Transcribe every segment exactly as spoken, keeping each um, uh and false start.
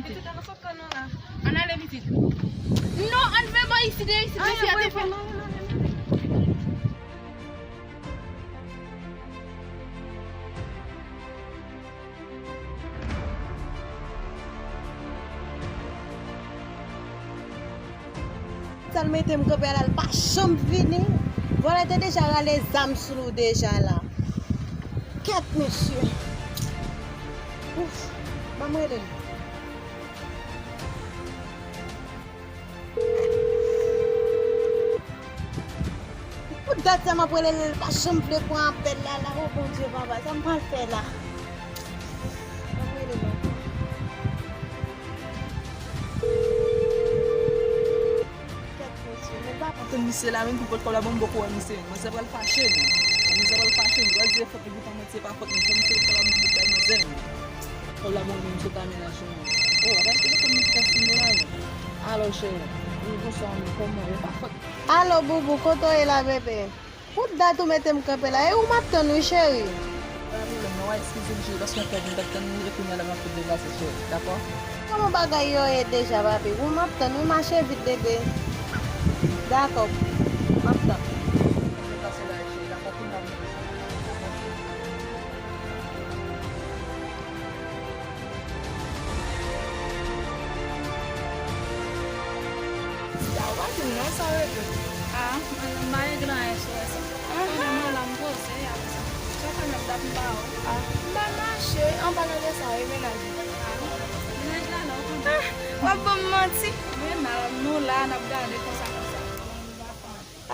Ann ale pitit. Non, ann fè bò isit, e isit mesye a te fè. Sa l mete m kanpe a la, l pa janm vini. Vòlè te deja rale zam sou nou deja la. Kèt mesye. Ouf, ban m rele l. Pou dat sa m ap rele l, l pa janm vle pran apèl la la. O Bondye papa, sa m pral fè la? Ban m rele l ankò. Kèt mesye, men pa konn misye la menm pou pot kòb la ban m, poko wè misye. Manzè pral fache menm. Manzè pral fache, m pral di e fòt li, poutan mwen se pa fòt mwen. Fò misye kòb la ban m, pou bay manzè menm. Kòb la ban m, m sot a menaj mwen. O, apa te kontan mwen ki ta fime la menm. Alo cheri. Wi, bonswa, men kòman, e pa fòt. Alo boubou, kote w ye la bebe? Pou dat ou mete m kanpe la, e ou m ap tann wi cheri. Papi, menm non, eskize m cheri, paske m fè vin, m t ap tann ou, e kounye a la m ap tou deplase cheri, dakò? Kòman bagay yo ye deja papi? Ou m ap tann wi, mache vit bebe. Dakò, m ap tann. Deplase la cheri, dakò, kounye a m Sa w pa di m non, sa w regle? Ah, mwen menm m pa regle anyen sou wè sa. Ou konnen mwen la m poze, y a wè sa. Sa fè menm dat m pa wè w. Ah, m pa mache, an palan de sa, e mennaj ou? Ah, mennaj la la, ou konnen. Ah, w ap ban m manti? Men mal, nou la, n ap gade konsa, konsa.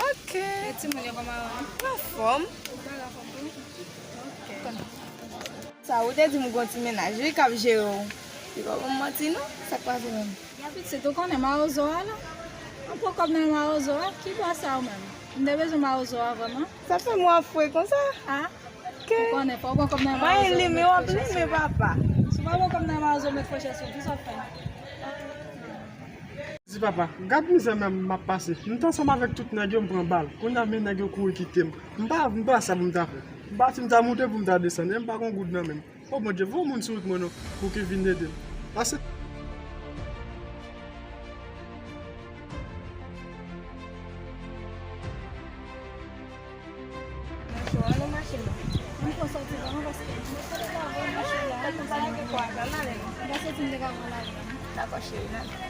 Ok. E timoun yo kòman yo ye? Anfòm. Bagay anfòm tou? Ok. Sa ou te di m gon ti mennaj wi k ap jere w. Li pa ban m manti non. Sa k pase menm? Pitit, ou konnen mawozo a la? Ou pran kòb nan mawozo a? Ki bò sa ou menm? M te bezwen mawozo a vrèman. Sa fè m w ap fre konsa? Ah. Ou konnen fò w pran kòb nan mawozo. Mwen lime w ap lime papa. Si w pa pran kòb nan mawozo, met fòchè sou ki sa w fè? Di papa, gad mizè m ap pase. M t ansanm avèk tout nèg yo, m pran bal. Kounye a men nèg yo kouri kite m. M pa, m pa sa pou m ta fè. M pati m ta moute pou m ta desann. E m pa gon goud nan men m. O Bondye, voye yon moun sou wout mwen non, pou ki vin ede m. Pase. Nan cho a, nou mache non. Ann pran sòti la non, paske mwen pa t ka wè mache la. Ann pase m te ka pran lari a. Dakò cheri, n ale.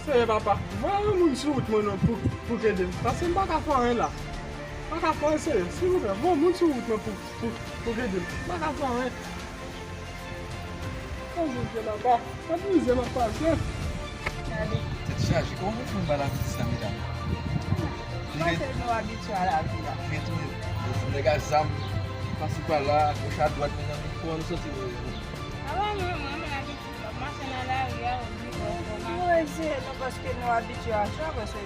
Seye papa, voye yon moun sou wout mwen non pou, pou k ede m. Paske m pa ka fè anyen la. M pa ka fè anyen seye. Silvouplè, voye yon moun sou wout mwen pou, pou, pou k ede m. M pa ka fè anyen. Ann vin fè papa. Ann mizè m ap pase. Gade. Tèt chaje. Kòman pou fè m ba lavi di sa, medam? Paske nou abitye a lavi la. Gen tou, nèg a zam, pase pa la, goch a dwat, medam, kòman nou santi nou ye? A bon, mwen, mwen, mwen abitye. M ap mache nan lari a, ou di, bon, bon, mwen se, non, paske nou abitye a sa, paske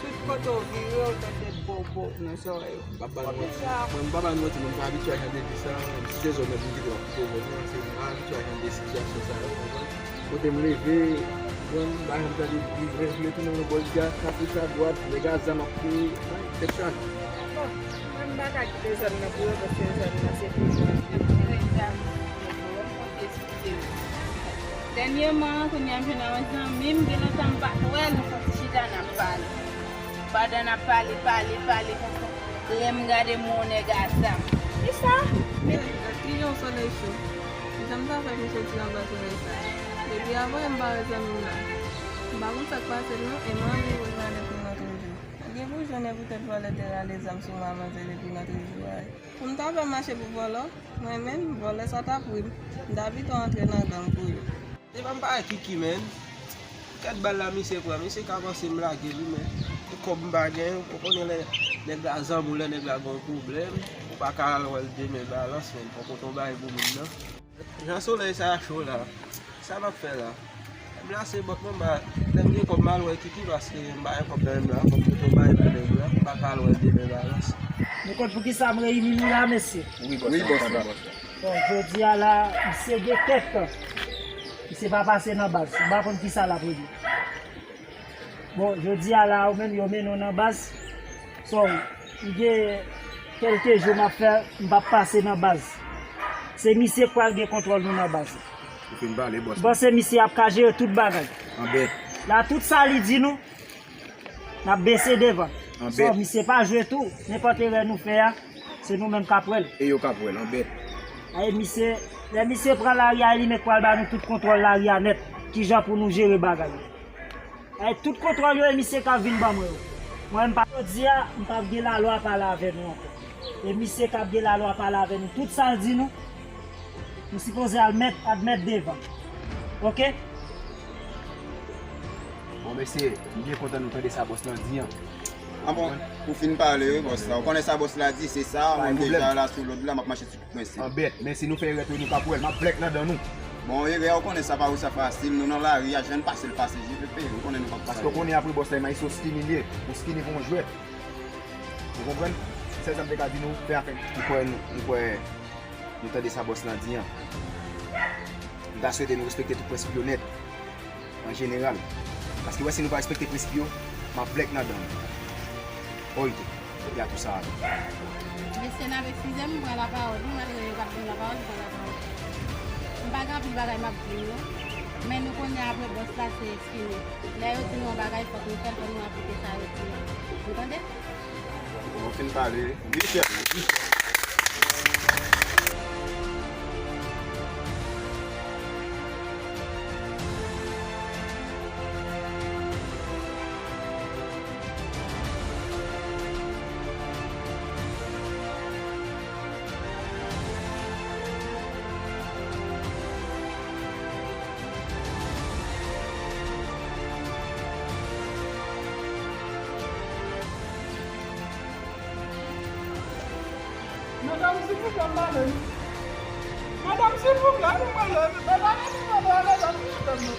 tout kote w vire, ou tande bòbò nan zòrèy ou. M pa ba nou manti. Mwen, m pa ba nou manti, mwen, m pa abitye a jan de vi sa. Si se zòn nan pou m kite, m ap kite zòn nan. Se m pa abitye a jan de sitiyasyon sa yo, konprann? Kote m leve, konprann, m pa janm tande bri, men m retounen nan bò lidi a, kafe sa dwat, nèg a zam ap kriye, tèt chaje. Bon, mwen, m pa ka kite zòn nan pou yo, paske zòn nan se pou mwen. Dènyèman, kounye a m jwenn yon zanmi m, gen lontan m pa t wè l, nou soti chita n ap pale. Pandan n ap pale, pale, pale konsa, lè m gade m wè yon nèg a zam. Kisa? Kijan w solèy cho? Kijan m ta fè pou soti anba solèy sa? Depi avan yè m pa wè zanmi m nan. M pa konn sa k pase l non, e m anvi wè l nan depi nan toujou. Gen pou jwenn e poutèt vòlè te rale zam sou manman se depi nan toujou a. Pou m ta fè mache pou vòlò, mwen menm, vòlè sa t ap ri m. M ta pito antre nan gang pou yo. Se pa m pa wè Kiki, menn. Kèt bal la misye pran, misye ka panse m lage li, men kòb m pa genyen, ou konnen lè nèg la zanmi w, lè nèg la gen yon pwoblèm, ou pa ka al wè l demen balans, menn. Fòk ou tonbe pou moun nan. Jan solèy sa cho la, sa m ap fè la? M lase bòt mwen, m ba, lè m gen kòb m al wè Kiki, paske m pa gen kòb nan men m la, fòk m tou bay pou nèg la, m pa ka al wè l demen balans. Nou konn poukisa m reyini nou la, mesye? Wi, bòs la. Bon, jodi a la, misye gen tèt. Misye pa pase nan baz. M pa konn kisa l ap regle. Bon, jodi a la, ou menm yo mennen w nan baz. So, m gen kèlke jou m ap fè, m p ap pase nan baz. Se misye k pral gen kontwòl nou nan baz la. Ou fin pale, bòs. M panse misye ap ka jere tout bagay. Anbèt. La, tout sa li di nou, n ap bese devan. Anbèt. So, misye pa jwe tou. Nenpòt erè nou fè a, se nou menm k ap wè l. E yo k ap wè l, anbèt. Ay, misye, lè misye pran lari a, li mèt pral ba nou tout kontwòl lari a nèt. Kijan pou nou jere bagay yo. Ay, tout kontwòl yo, e misye k ap vin ban mwen yo. Mwen, m pa, jodi a, m p ap gen lalwa pale avè nou ankò. E misye k ap gen lalwa pale avè nou. Tout sa l di nou, nou sipoze al mèt, admèt devan. Oke? Bon, mesye, m byen kontan nou tande sa bòs lan di an. Ah bon, ou fin pale, wi, bòs la. Ou konnen sa bòs la di, se sa, mwen deja la sou lòd la, m ap mache sou tout prensip. Anbèt, men si nou fè erè tou, nou ka pwèl, m ap blèk nan dan nou. Bon, erè, ou konnen sa pa ou sa fasil, nou nan lari a, jwenn pase l pase, J P P, ou konnen nou p ap pase. Paske ou konnen apre bòs la, e maestro skinny li ye, ou skinny pou yon jwèt. Ou konprann? Sèl sa m te ka di nou, fè afè. M kwè nou, m kwè nou tande sa bòs lan di an. M ta swete nou respekte tout prensip yo nèt, an jeneral. Paske wè si nou pa respekte prensip yo, m ap blèk nan dan nou. Oyte, kote a tou sa ale. Mesye, n ap eskize m, m pran lapawòl, wi, malgre yo pa t ban m lapawòl, m pran lapawòl. M pa gen anpil bagay m ap di nou, men nou konnen apre bòs la se fini. Lè yo di nou yon bagay, fòk nou fè l, fòk nou aplike sa yo di nou. Ou tande? Bon, fin pale. Wi, chèf. Madanm, silvouplè, m ale. Madanm, silvouplè, ann ale. Madanm, ann ale, madanm, ann ale.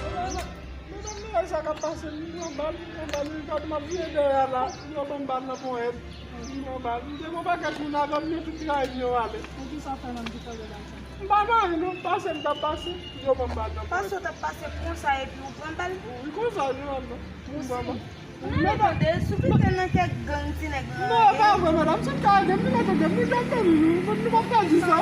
Madanm, men sa k ap pase, m pran bal, m pran bal, gade m ap vire dèyè a la, yo ban m bal nan ponyèt, m pran bal. M te gon pakèt moun avè m, yo tout trayi m, yo ale. Poukisa w fè menm ki fè w de bal sa? M pa nan anyen non, pase m t ap pase, yo ban m bal nan ponyèt. Pase w t ap pase konsa epi w pran bal? Wi, konsa, yo ban m. Ou si. Ou tande, sou ki te nan kèk gang ti nèg lan. Non, e pa vre, madanm, se kare m, li pa tande m, li pa tande m, nou, nou p ap ka di sa.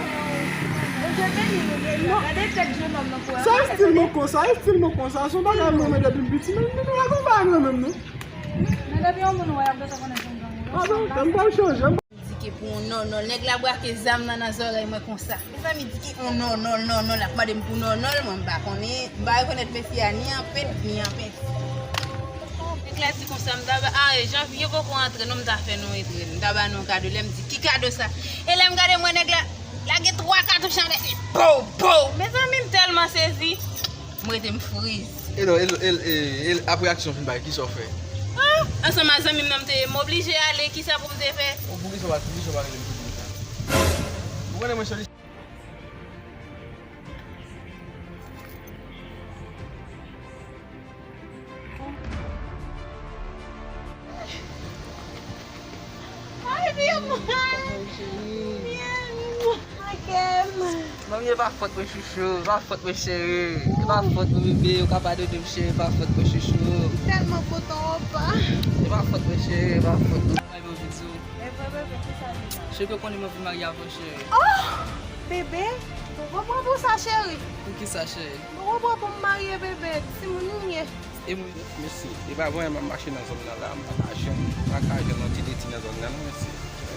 Bondye beni nou, beni. Gade tèt jennonm nan pou wè. Sa estil mwen konsa, estil mwen konsa, se yon bagay mwen renmen depi m piti, men nou pa gon bagay mwen menm non. Men depi yon moun wè, y ap bezwen konnen se yon gang ou ye. Ah non, m pral chanje. Di ke pou yon nònòl. Nèg la brake zam nan nan zòrèy mwen konsa. Mezanmi, di ke yon nònòl, nònòl, l ap mande m pou nònòl, mwen m pa konnen, m pa rekonèt mesye a ni an pent, ni an penti. Nèg la di konsa, m ta ba, ah, Janvye poko antre non, m ta fè nou antre, m ta ba nou kado. Lè m di, "Ki kado sa?" E lè m gade, m wè nèg la lage twa katouch nan tèt li, pow, pow! Mezanmi, m tèlman sezi. M rete m friz. E non, e, e, e, e, apre aksyon fin bay, kisa w fè? Ah, ansanm ak zanmi m nan m te ye, m oblije ale, kisa pou m te fè? Ou poukisa w pa, poukisa w pa rele m tout moun sa? Ou konnen mwen sòti. Ay, Bim! Bim! Manmi, e pa fòt mwen, chouchou, e pa fòt mwen, cheri, e pa fòt mwen, bebe, ou ka padone m, cheri, e pa fòt mwen, chouchou. M tèlman kontan, papa. E pa fòt mwen, cheri, e pa fòt mwen. Ay, bebe, di w. E vre, bebe, kisa deja? Cheri, ou konnen mwen vin marye avè w, cheri. Oh! Bebe, ou konprann pou sa, cheri? Poukisa, cheri? Ou konprann pou m marye, bebe, timoun ou ye. E mwen, mesye, e pa vre m ap mache nan zòn nan la, m pa ka jwenn, m pa ka jwenn yon ti leti nan zòn nan non, mesye.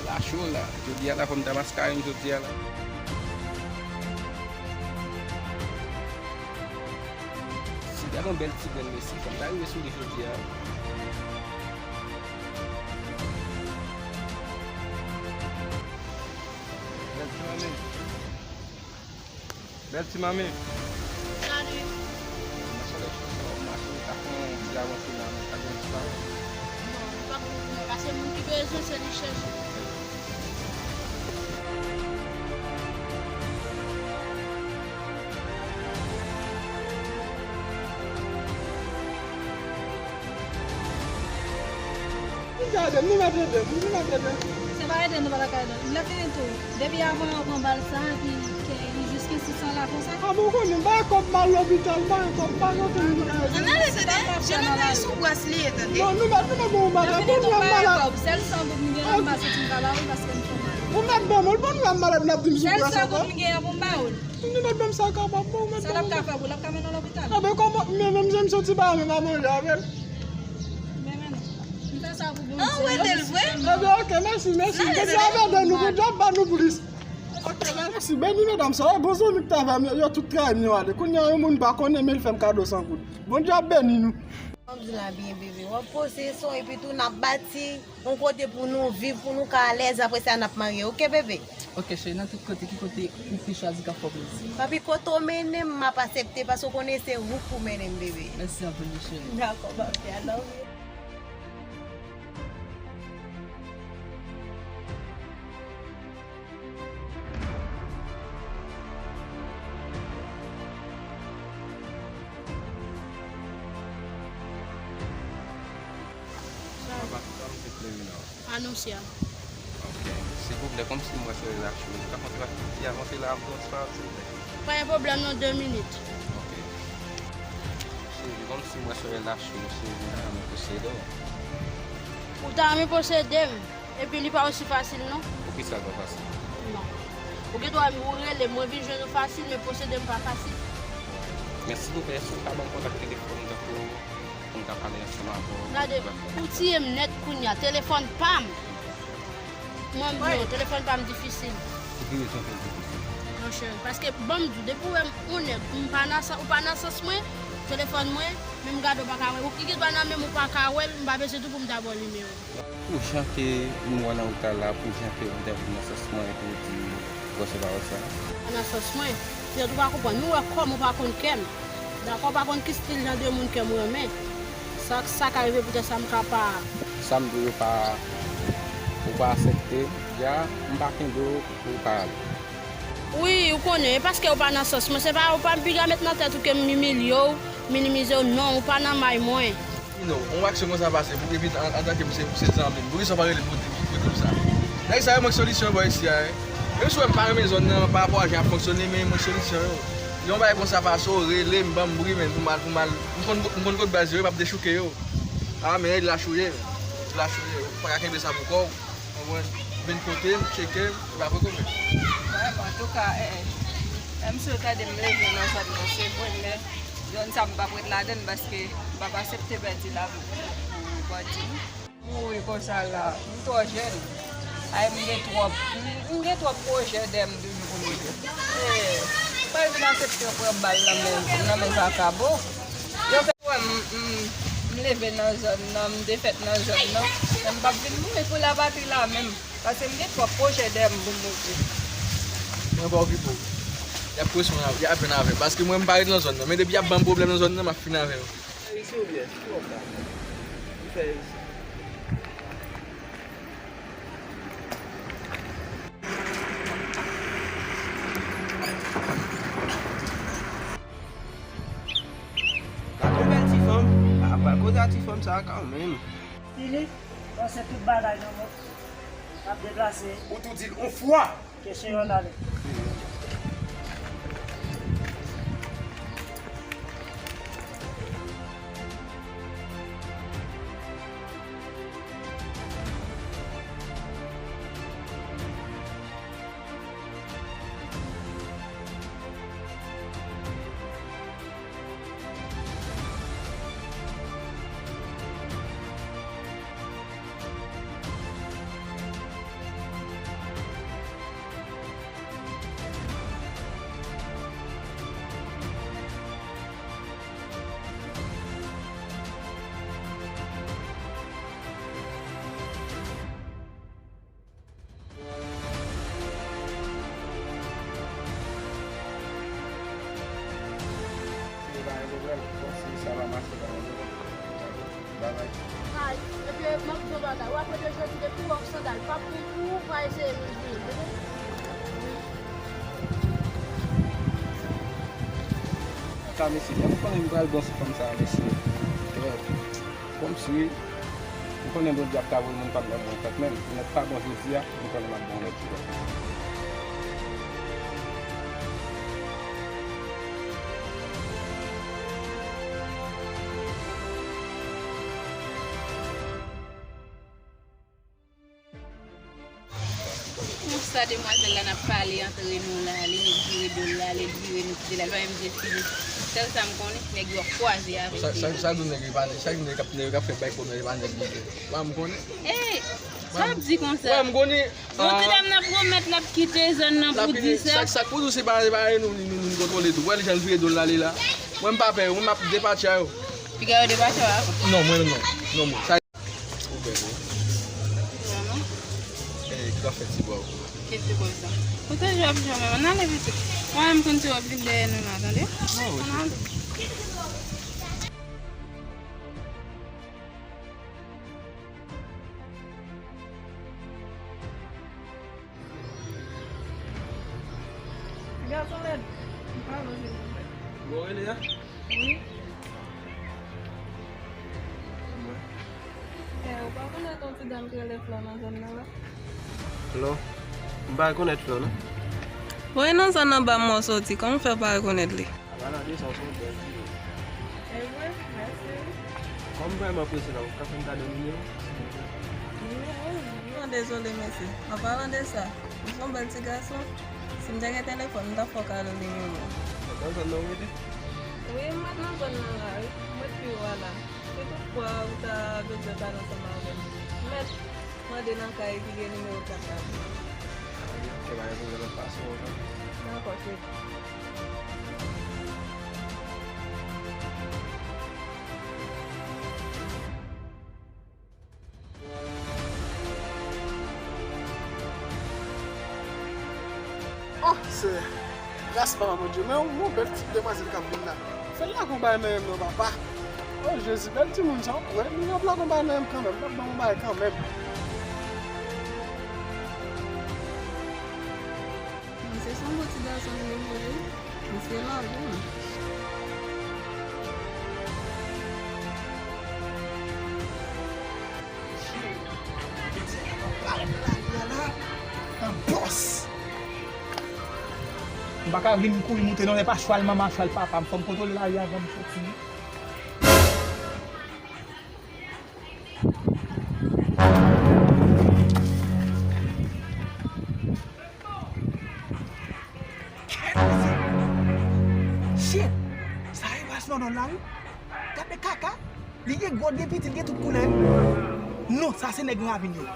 La cho la, jodi a la, fò m ta maskare m jodi a la. Si ta gon bèl ti grenn, mesye, fò m ta rive sou li jodi a. Bèl ti manmi. Bèl ti manmi. Salut. Mwen sot lè chita, mwen mache, ta fè yon ti avanse la, mwen ta gen ti pawòl. Bon, li pa pou mwen, paske moun ki bezwen, se li chèche. Nou ka ede m, nou mèt ede m, nou mèt ede m. Se pa ede nou pa ta ka ede l. Lè fini tou, depi avan yo pran bal sa, ki, ki, ki jis ki Sis san la konsa. A bon, konnen, m pa gen kòb, m al lopital, m pa gen kòb, m pa gen kòb. Ann ale, tande, Jolanda sou bras li ye, tande. Non, nou mèt, nou mèt ban yon malad, bon, nou malad. Sèl san goud m gen an, m pase ti m ka ba ou l paske m fè mal. Ou mèt ban m, bon, nou malad, n ap di m sou bras ankò. Sèl san goud m gen an pou m ba ou l. Nou mèt ban m sa kapab, bon, ou mèt ban m. Sa l ap ka fè pou l ap ka mennen w lopital. A ben, kòman, men menm jan m soti pa menm a manje avè l. Men, men, m fè sa pou Bondye. An, ou ede l vre? A ben, ok, mèsi, mèsi. Bondye ap ede nou, Bondye ap ba nou plis. Ok, mèsi. Beni medam sa yo, bon zanmi k t avè m yo, yo tout trayi m, yo ale. Kounye a, yon moun m pa konnen, men l fè m kado san goud. Bondye ap beni nou. Kòm di la byen, bebe. W ap poze son, epi tou n ap bati yon kote pou nou viv, pou nou ka alèz. Apre sa, n ap marye. Ok, bebe? Ok, cheri, nan tout kote, ki kote ou fin chwazi k ap fè w plezi? Papi, kote w mennen m, m ap asepte, paske w konnen se ou k pou mennen m, bebe. Mèsi anpil, wi, cheri. Dakò, papi, I love you. Papa, kòman se klere la? Anonsyè. Ok. Silvouplè, kòmsi m wè se relasyon, ou ka kontre ak ti avanse la avè w, silvouplè? Pa gen pwoblèm non, de minit. Ok. Cheri, kòmsi m wè se relasyon, cheri, m ta renmen posede w. Ou ta renmen posede m? Epi li pa osi fasil non. Poukisa l pa fasil? Non. Ou gen dwa ou rele m, mwen vin jwenn ou fasil, men posede m pa fasil. Men silvouplè, èske w ka ban m kontak telefòn tankou pou m ka pale ansanm avè w? Gade, ou tiye m nèt kounye a. Telefòn pa m. Mwen di w, telefòn pa m difisil. Pou ki rezon fè l difisil? Monchè, paske ban m di w, depi w wè m, yon nèg, m pa nan san, ou pa nan sans mwen, telefòn mwen, menm gade w pa ka wè l. Ou ki gen dwa nan men m, ou pa ka wè l, m pa bezwen tou pou m ta ba w nimewo. Pou jan ke m wè nan ou ta la, pou jan ke ou ta vin nan sans mwen epi ou di w resevwa w sa. Pa nan sans mwen. Petèt ou pa konprann. Nou wè kò m, ou pa konn kè m. Dakò, ou pa konn ki stil jan de moun ke m renmen. Sa, sa ka rive poutèt sa m ka pa. Sa m di w yo pa, ou pa asepte, ya, m pa kenbe w pou w pa ale. Wi, ou konnen, e paske ou pa nan sans mwen, se pa, ou pa piga met nan tèt ou ke m imilye w, minimize w, non, ou pa nan may mwen. Wi non, yon aksyon konsa pase, pou epi an, antanke m se, se zanmi m, poukisa w pa rele m pou di, pou di m sa? Nèg sa yo mank solisyon bò isi a, wi. Menm si w wè m pa renmen zòn nan, pa rapò a jan y ap fonksyone, men mank solisyon yo. Yon bagay konsa pase, w rele m, ban m bri, men pou m al, pou m al, m konn, m konn kot baz yo, m ap dechouke yo. A, men e lach ou ye, lach ou ye, ou pa ka kenbe sa pou kò w. Konprann? Vin kote m, tcheke m, epi apre konprann. Wi, antouka, eh, eh. Menm si w tande m leve nan zòn nan, se premye zòn sa m p ap ret ladan l paske m p ap asepte pèdi lavi pou, pou bandi. Mouri konsa la, m twò jèn. Ay, m gen twòp, m, m gen twòp pwojè dèyè m toujou pou m rive. Eh, m pral vin asepte pran bal nan men, nan men vakabon. Yo fè wè m, m, m leve nan zòn nan, m defèt nan zòn nan. Men m p ap vin mouri pou lapatri la menm. Paske m gen twòp pwojè dèyè m pou m moute. Mwen pa okipe w. Y ap presyon, y ap jwenn avè m. Paske mwen, m pa ret nan zòn nan. Men depi y ap ban m pwoblèm nan zòn nan, m ap fini avè yo. Seri isi oubyen? Ki w ap ba? Ki fè isi? Gade yon bèl ti fanm. A, pral koze a ti fanm sa a kanmenm. Filip, panse tout bagay nan men w. N ap deplase. Ou tou di l yon fwa. Kesyon yo n ale. Si pa gen pwoblèm, bon, si sa pa mache, pa gen pwoblèm. Bye bye. Ay, ebyen, m ap di w bagay. W ap rete jodi depi w wè yon sandal p ap bon pou ou, pa eseye menm pou li, tande? Wi. Ata mesye, m konnen m pral bon sou fanm sa a, mesye. Trè byen. Kòmsi, m konnen Bondye ap ka voye moun pa m nan bon tèt menm. Nèt pa bon jodi a, m konnen m ap bon lòt jou. Sa demwazèl la n ap pale antre nou la, li vire do l la, li vire nou kite la, li pa menm di eskize. Sèl sa m konnen, nèg yo ap kwaze avèk li. Chak jou nèg yo pale, chak jou nèg yo ap fè bay pou nèg yo pa nèg yo. Wè m konnen. Ey, sa w ap di konsa? Wè m konnen. Yon ti dam nan pwomèt l ap kite zòn nan pou di sa. Sa k pou di se pa nou, nou, nou kontwole tou. Wè l jan l vire do l ale la. Mwen m pa pè yo, mwen m ap depatcha yo. Piga yo depatcha yo? Non, mwen non. Non, mwen. Ou bèl wi. Vrèman? Eh, ki w ap fè ti bwa ou? Ki ti bwa sa? Ou toujou ap jwe menm. Ann ale pitit. Mwen menm konn ti wòb vin dèyè nou la, tande? Ann ale. Gason lèd. M pa vle se konsa. Bon, rele a? Wi. Mwen. Eh, ou pa konèt yon ti dam ki rele Flò nan zòn nan la? Flò? M pa rekonèt Flò, non. Bon, e nan zòn anba m wè w soti, kòman w fè w pa rekonèt li? Apa la de sa, w se yon bèl fi. E vre? Mèsi. Kòm m vrèman prese la, ou ka fè m kado nimewo w, silvouplè? Nimewo m? Non, dezole, mèsi. An palan de sa, ou se yon bèl ti gason. Si m te gen telefòn, m t ap fè w kado nimewo m. Nan zòn nan ou rete? Wi, m ret nan zòn nan la, wi. M ret pi wo a la. Si toutfwa ou ta bezwen pale ansanm avè m, mèt mande nan kay ki gen nimewo kat la. Ok, pa gen pwoblèm, m ap pase w ankò. Dakò, cheri. Oh, Senyè, gras papa Bondye, men yon bèl ti demwazèl k ap vin la. Fè l lage yon bagay nan men m non, papa. Oh, Jezi, bèl timoun sa, w kwè, li ap lage yon bagay nan men m kanmenm, l ap ban m yon bagay kanmenm. Misye se yon bon ti gason li ye vre wi. Misye lage wi. Parèt lari a la, an bòs. M pa ka vin kouri moute non, se pa chwal manman, chwal papa m. Fò m kontwole lari a avan m soti. Shit! Sa e ras London la wi. Gade kaka. Li gen gwo, li gen piti, li gen tout koulè. Non, sa se nèg ravin yo.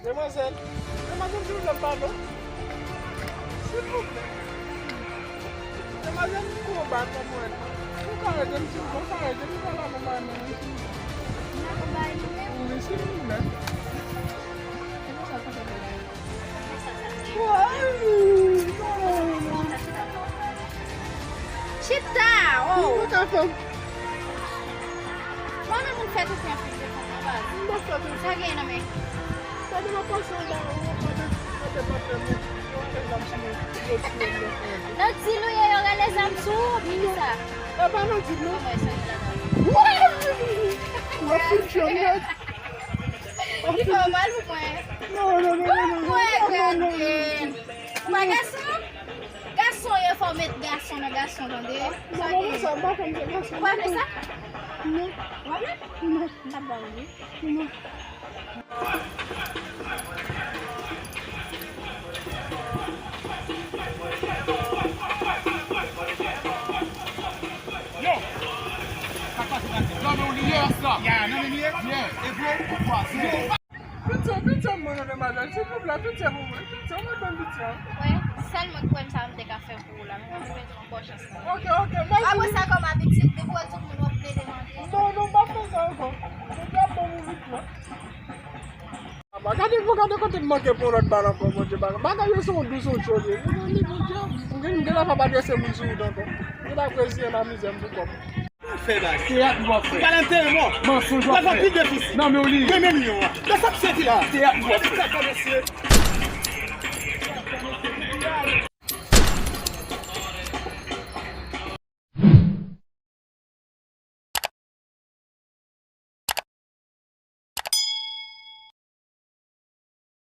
Demwazèl, demwazèl, silvouplè, m pa bon. Silvouplè. Demwazèl, m konba kòm mwen. Ou ka ede m, silvouplè, ou ka ede m, ou ka lave m nan men, silvouplè. M akonpaye nou menm? Wi, silvouplè. E konsa, konsa, konsa. Woy! Non! Chita! Oh! Ou ka fè m. Mwen menm, moun fè tout yon fil de kont nan baz. M pa fè tout. Sa gen nan men? Gade m ap pase anba ou, ou ap mande, mande patnè m, yo rele zam sou mwen, yo tiye m nan frè. Nan dil ou ye, yo rele zam sou ou, poukisa? E pa nan dil non. Kòman e soti la nan? Woy! Ou ap fin fè m nèt. Li fè w mal pou mwen. Non, non, non, non, non, non, non, non, non. Ou pa gason? Gason ye, fò w met gason nan gason, tande. Sa gen. Ou pa vle sa? Non. Ou pa vle? Non. M ap ba ou li. Non. Yo! Sa k pase, Francis? Nan men w li ye? Ya, nan men li ye? Yeah. E vre? Yo! Pitié, pitié mwen non, demwazèl, silvouplè, pitié pou mwen, pitié, mwen ban m pitié. Wè, sèl mwen k kwè m sa m te ka fè pou ou la, men mwen te pèdi ankò chans la. Ok, ok, mèsi. Apre sa, kòm abitid, depi w wè tout moun w ap plede mande. Non, non, m pa fè sa ankò. Mwen te ap ban m yon pitié. Gade, gade kote m manke pou yon lòt bal ankò, Bondye, bagay. Bagay yo se yon dous, yon cho, ye. Mwen gen, mwen gen lè pa adrese moun sou wout ankò. Mwen ta preziye nan mizè m pou kòb. Fè bagay. Teyat ou ap fè. Pale anterè mò. Mansonj ou ap fè. Pi defisi. Nan men w li ye. Renmen milyon an. Nan sa k soti la. Teyat ou ap fè. Sa k ap eseye.